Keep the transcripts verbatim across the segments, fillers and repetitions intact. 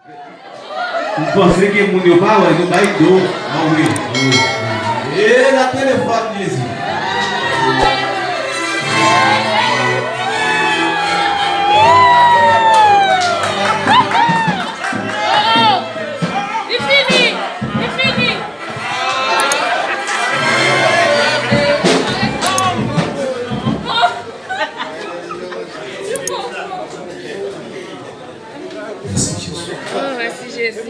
M panse ke moun yo pa wè nou bay do. Ah wi, ah wi. E la telefòn Jezi. Li fini! Li fini! Mèsi Jezi. Oh, mèsi Jezi.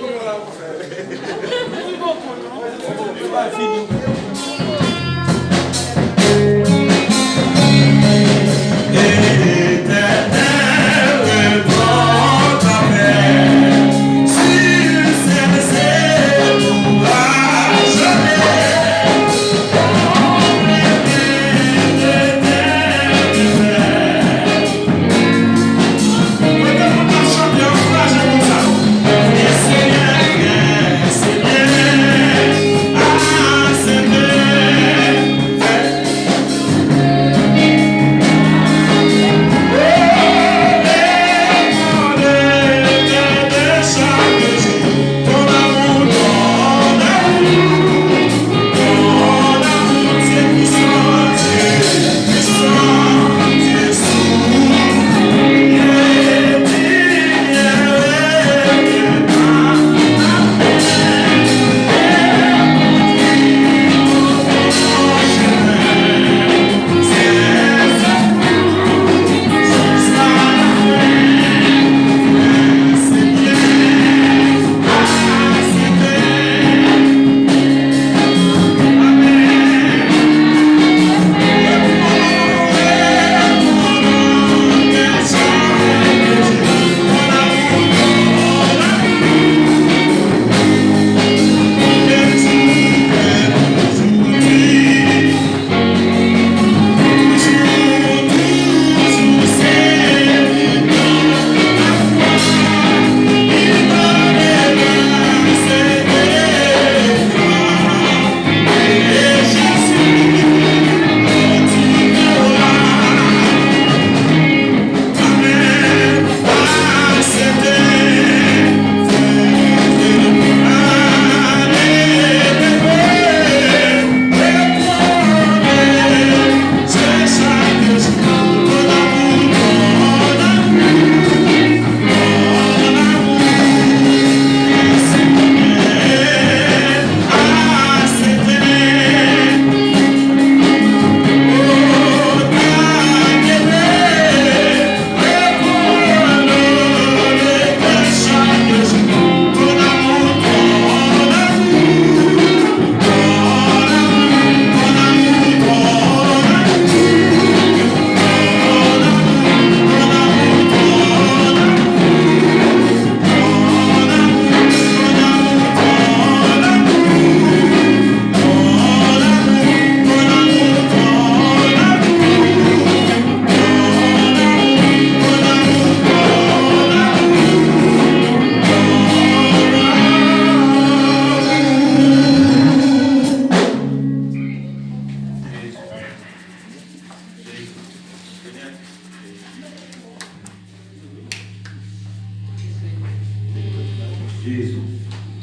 Jezi.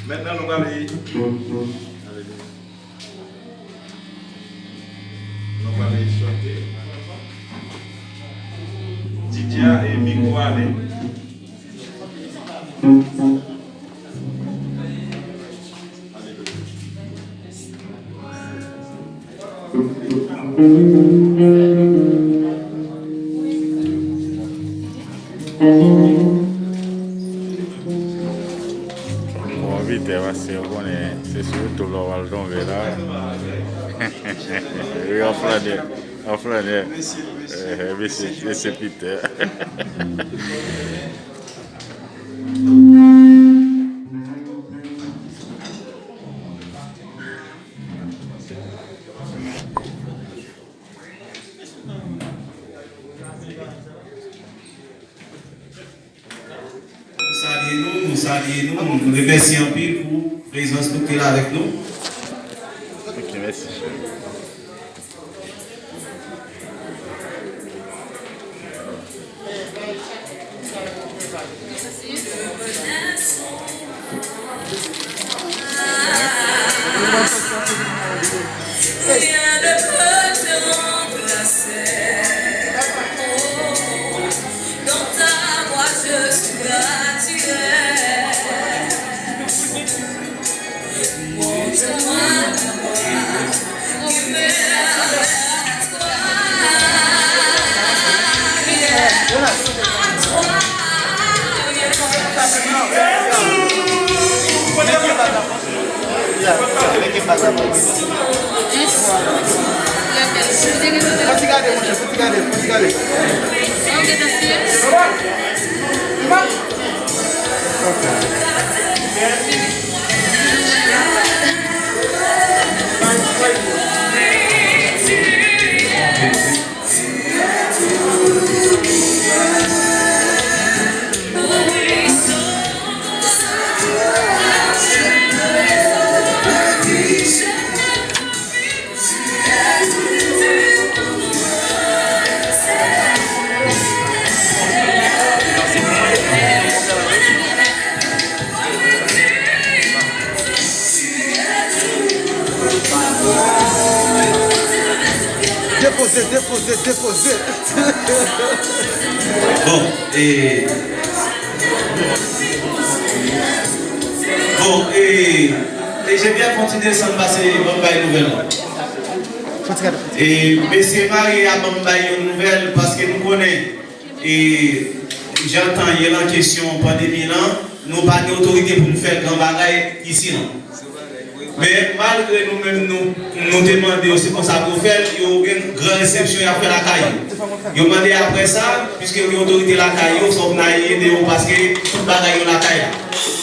Mentnan nou prale. Alelouya. Nou prale chante. Didya e mikwo ale. Alelouya. Bon, envite, paske yo konnen se sou YouTube la w al tonbe la. Wi, an flannè, an flannè. Eh, mesye, mesye Pitè. Nou salye nou, nou salye nou, nou remèsye anpil pou prezans nou ke la avèk nou. Ok, mèsi. Fò ti gade, monchè, fò ti gade, fò ti gade. Depoze, depoze, depoze. Bon, e, bon, e, e Jean-Pierre, fè yon ti desann, pase ban m bay nouvèl la. E mesye marye a ban m bay yon nouvèl, paske nou konnen, e jan tan ye lan kesyon pandemi lan, nou pa gen otorite pou n fè gran bagay isi lan. Men malgre nou menm nou, nou te mande yo se konsa pou yo fè l, yo gen gran resepsyon y ap fè lakay yo. Yo mande apre sa, piske yo gen otorite lakay yo, fòk n al ede yo paske tout bagay yo lakay la.